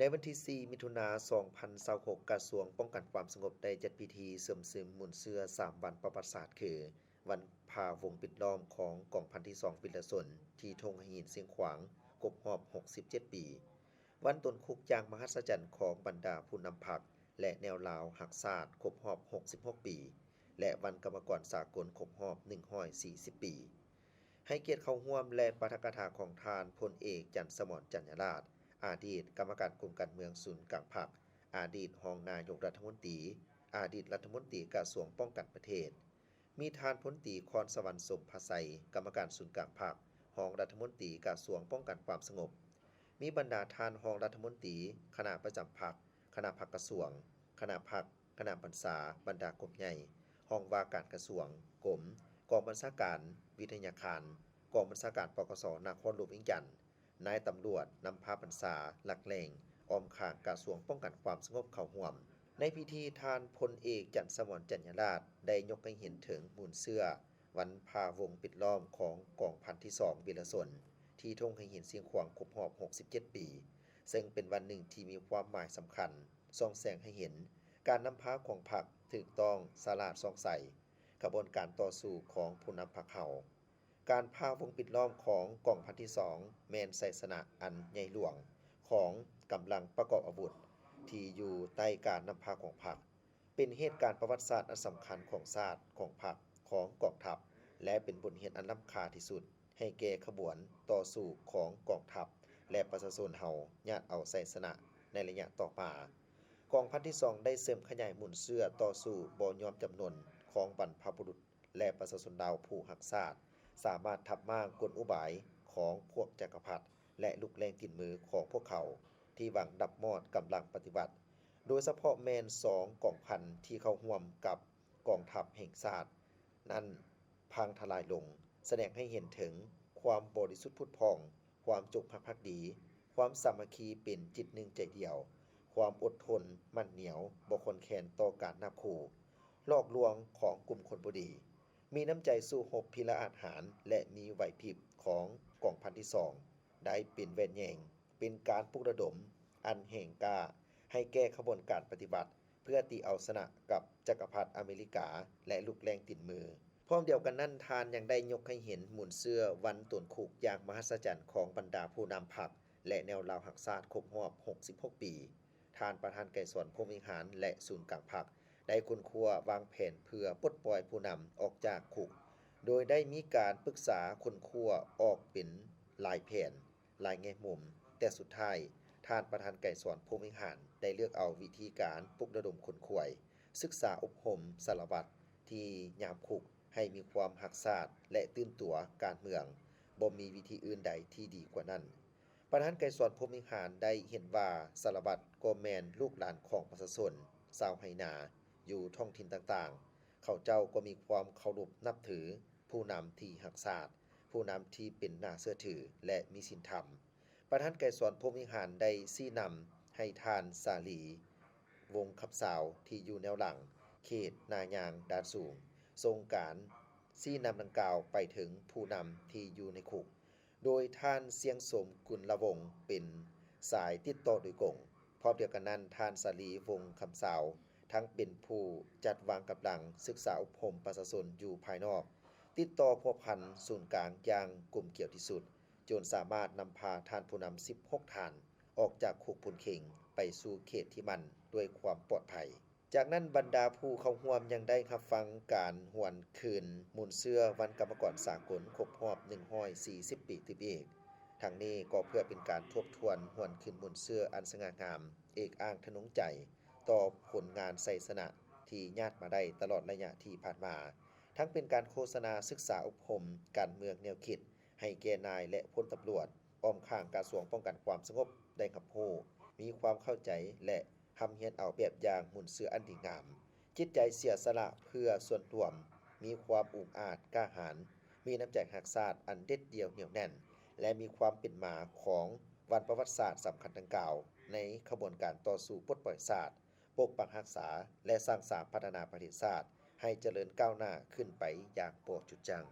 ໃນວັນທີສີ່ ມິຖຸນາ ສອງພັນຊາວຫົກ ກະຊວງປ້ອງກັນຄວາມສະຫງົບໄດ້ຈັດພິທີເຊື່ອມຊຶມມູນເຊື້ອສາມວັນປະຫວັດສາດ ຄື ວັນພາວົງປິດລ້ອມຂອງກອງພັນທີສອງວິລະຊົນ ທີ່ທົ່ງໄຫຫີນຊຽງຂວາງ ຄົບຮອບຫົກສິບເຈັດປີ, ວັນຕົນຄຸກຢ່າງມະຫັດສະຈັນຂອງບັນດາຜູ້ນຳພັກ ແລະ ແນວລາວຮັກຊາດ ຄົບຮອບຫົກສິບຫົກປີ ແລະ ວັນກຳມະກອນສາກົນຄົບຮອບໜຶ່ງຮ້ອຍສີ່ສິບປີ. ໃຫ້ກຽດເຂົ້າຮ່ວມ ແລະ ປາຖະກະຖາຂອງທ່ານ ພົນເອກ ຈັນສະໝອນ ຈັນຍາລາດ, ອາດີດກຳມະການກົມການເມືອງສູນກາງພັກ, ອາດີດຮອງນາຍົກລັດຖະມົນຕີ, ອາດີດລັດຖະມົນຕີກະຊວງປ້ອງກັນປະເທດ. ມີທ່ານ ພົນຕີ ຄອນສະຫວັນ ສົມພະໄຊ, ກຳມະການສູນກາງພັກ, ຮອງລັດຖະມົນຕີກະຊວງປ້ອງກັນຄວາມສະຫງົບ. ມີບັນດາທ່ານຮອງລັດຖະມົນຕີ, ຄະນະປະຈຳພັກ, ຄະນະພັກກະຊວງ, ຄະນະພັກ, ຄະນະບັນຊາ, ບັນດາກົມໃຫຍ່, ຫ້ອງວ່າການກະຊວງ, ກົມ, ກອງບັນຊາການ, ວິທະຍາຄານ, ກອງບັນຊາການ ປກສ ນະຄອນຫຼວງວຽງຈັນ, ນາຍຕຳຫຼວດ, ນຳພາບັນຊາ, ຫຼັກແຫຼ່ງ, ອ້ອມຂ້າງກະຊວງປ້ອງກັນຄວາມສະຫງົບເຂົ້າຮ່ວມ. ໃນພິທີ, ທ່ານ ພົນເອກ ຈັນສະໝອນ ຈັນຍາລາດ ໄດ້ຍົກໃຫ້ເຫັນເຖິງມູນເຊື້ອວັນພາວົງປິດລ້ອມຂອງກອງພັນທີສອງວິລະຊົນ ທີ່ທົ່ງໄຫຫີນຊຽງຂວາງຄົບຮອບຫົກສິບເຈັດປີ, ເຊິ່ງເປັນວັນໜຶ່ງທີ່ມີຄວາມໝາຍສຳຄັນ, ສ່ອງແສງໃຫ້ເຫັນການນຳພາຂອງພັກຖືກຕ້ອງ, ສະຫຼາດສ່ອງໃສ, ຂະບວນການຕໍ່ສູ້ຂອງຜູ້ນຳພັກເຮົາ. ການພາວົງປິດລ້ອມຂອງກອງພັນທີສອງ ແມ່ນໄຊຊະນະອັນໃຫຍ່ຫຼວງຂອງກຳລັງປະກອບອາວຸດທີ່ຢູ່ໃຕ້ການນຳພາຂອງພັກ, ເປັນເຫດການປະຫວັດສາດອັນສຳຄັນຂອງຊາດ, ຂອງພັກ, ຂອງກອງທັບ ແລະ ເປັນບົດຮຽນອັນລ້ຳຄ່າທີ່ສຸດໃຫ້ແກ່ຂະບວນຕໍ່ສູ້ຂອງກອງທັບ ແລະ ປະຊາຊົນເຮົາຍາດເອົາໄຊຊະນະໃນໄລຍະຕໍ່ມາ. ກອງພັນທີສອງໄດ້ເສີມຂະຫຍາຍມູນເຊື້ອຕໍ່ສູ້ບໍ່ຍອມຈຳນົນຂອງບັນພະບຸລຸດ ແລະ ປະຊາຊົນລາວຜູ້ຮັກຊາດ ສາມາດທັບມ້າງກົນອຸບາຍຂອງພວກຈັກກະພັດ ແລະ ລູກແລ້ງຕີນມືຂອງພວກເຂົາ ທີ່ຫວັງດັບມອດກຳລັງປະຕິວັດ, ໂດຍສະເພາະແມ່ນສອງກອງພັນທີ່ເຂົ້າຮ່ວມກັບກອງທັບແຫ່ງຊາດນັ້ນພັງທະລາຍລົງ, ສະແດງໃຫ້ເຫັນເຖິງຄວາມບໍລິສຸດຜຸດຜ່ອງ, ຄວາມຈົງຮັກພັກດີ, ຄວາມສາມັກຄີເປັນຈິດໜຶ່ງໃຈດຽວ, ຄວາມອົດທົນໝັ້ນໜຽວ, ບໍ່ຄອນແຄນຕໍ່ການນາບຂູ່, ຫຼອກລວງຂອງກຸ່ມຄົນບໍ່ດີ, ມີນ້ຳໃຈສູ້ຮົບພິລະອາດຫານ ແລະ ມີໄຫວພິບຂອງກອງພັນທີສອງ ໄດ້ເປັນແວ່ນແຍງ, ເປັນການປຸກລະດົມອັນແຮງກ້າໃຫ້ແກ່ຂະບວນການປະຕິວັດ ເພື່ອຕີເອົາຊະນະກັບຈັກກະພັດອາເມລິກາ ແລະ ລູກແລ້ງຕີນມື. ພ້ອມດຽວກັນນັ້ນ, ທ່ານຍັງໄດ້ຍົກໃຫ້ເຫັນມູນເຊື້ອວັນຕົນຄຸກຢ່າງມະຫັດສະຈັນຂອງບັນດາຜູ້ນຳພັກ ແລະ ແນວລາວຮັກຊາດຄົບຮອບຫົກສິບຫົກປີ. ທ່ານປະທານໄກສອນ ພົມວິຫານ ແລະ ສູນກາງພັກ ໄດ້ຄົ້ນຄວ້າວາງແຜນເພື່ອປົດປ່ອຍຜູ້ນຳອອກຈາກຄຸກ, ໂດຍໄດ້ມີການປຶກສາຄົ້ນຄວ້າອອກເປັນຫຼາຍແຜນ, ຫຼາຍແງ່ມຸມ, ແຕ່ສຸດທ້າຍ ທ່ານປະທານໄກສອນ ພົມວິຫານ ໄດ້ເລືອກເອົາວິທີການປຸກລະດົມຂົນຂວາຍ, ສຶກສາອົບຮົມສາລະວັດທີ່ຍາມຄຸກໃຫ້ມີຄວາມຮັກຊາດ ແລະ ຕື່ນຕົວການເມືອງ, ບໍ່ມີວິທີອື່ນໃດທີ່ດີກວ່ານັ້ນ. ປະທານໄກສອນ ພົມວິຫານ ໄດ້ເຫັນວ່າສາລະວັດກໍແມ່ນລູກຫຼານຂອງປະຊາຊົນຊາວໄຮ່ນາຢູ່ທ້ອງຖິ່ນຕ່າງໆ. ເຂົາເຈົ້າກໍມີຄວາມເຄົາລົບນັບຖືຜູ້ນຳທີ່ຮັກຊາດ, ຜູ້ນຳທີ່ເປັນໜ້າເຊື່ອຖື ແລະ ມີສິນທຳ. ປະທານໄກສອນ ພົມວິຫານ ໄດ້ຊີ້ນຳໃຫ້ທ່ານ ສາລີ ວົງຄຳຊາວ ທີ່ຢູ່ແນວຫຼັງເຂດໜ້າຍ່າງດ້ານສູງ ສົ່ງການຊີ້ນຳດັ່ງກ່າວໄປເຖິງຜູ້ນຳທີ່ຢູ່ໃນຄຸກ, ໂດຍທ່ານ ຊຽງສົມ ກຸນລະວົງ ເປັນສາຍຕິດຕໍ່ໂດຍກົງ. ພ້ອມດຽວກັນນັ້ນ, ທ່ານ ສາລີ ວົງຄຳຊາວ ທັງເປັນຜູ້ຈັດວາງກຳລັງສຶກສາອົບຮົມປະຊາຊົນຢູ່ພາຍນອກ, ຕິດຕໍ່ພົວພັນສູນກາງຢ່າງກົມກຽວທີ່ສຸດ, ຈົນສາມາດນຳພາທ່ານຜູ້ນຳສິບຫົກທ່ານ ອອກຈາກຄຸກໂພນເຄັງໄປສູ່ເຂດທີ່ໝັ້ນດ້ວຍຄວາມປອດໄພ. ຈາກນັ້ນ, ບັນດາຜູ້ເຂົ້າຮ່ວມຍັງໄດ້ຮັບຟັງການຫວນຄືນມູນເຊື້ອວັນກຳມະກອນສາກົນຄົບຮອບໜຶ່ງຮ້ອຍສີ່ສິບປີຕື່ມອີກ. ທັງນີ້ກໍເພື່ອເປັນການທົບທວນຫວນຄືນມູນເຊື້ອອັນສະຫງ່າງາມ, ເອກອ້າງທະນົງໃຈຕໍ່ຜົນງານໄຊຊະນະທີ່ຍາດມາໄດ້ຕະຫຼອດໄລຍະທີ່ຜ່ານມາ, ທັງເປັນການໂຄສະນາສຶກສາອົບຮົມການເມືອງແນວຄິດໃຫ້ແກ່ນາຍ ແລະ ພົນຕຳຫຼວດ ອ້ອມຂ້າງກະຊວງປ້ອງກັນຄວາມສະຫງົບໄດ້ຮັບຮູ້, ມີຄວາມເຂົ້າໃຈ ແລະ ຮ່ຳຮຽນເອົາແບບຢ່າງມູນເຊື້ອອັນດີງາມ, ຈິດໃຈເສຍສະຫຼະເພື່ອສ່ວນລວມ, ມີຄວາມອຸກອາດກ້າຫານ, ມີນ້ຳໃຈຮັກຊາດອັນເດັດດ່ຽວໜຽວແໜ້ນ ແລະ ມີຄວາມເປັນມາຂອງວັນປະຫວັດສາດສຳຄັນດັ່ງກ່າວ ໃນຂະບວນການຕໍ່ສູ້ປົດປ່ອຍຊາດ, ປົກປັກຮັກສາ ແລະ ສ້າງສາພັດທະນາປະເທດຊາດໃຫ້ຈະເລີນກ້າວໜ້າຂຶ້ນໄປຢ່າງບໍ່ຢຸດຢັ້ງ.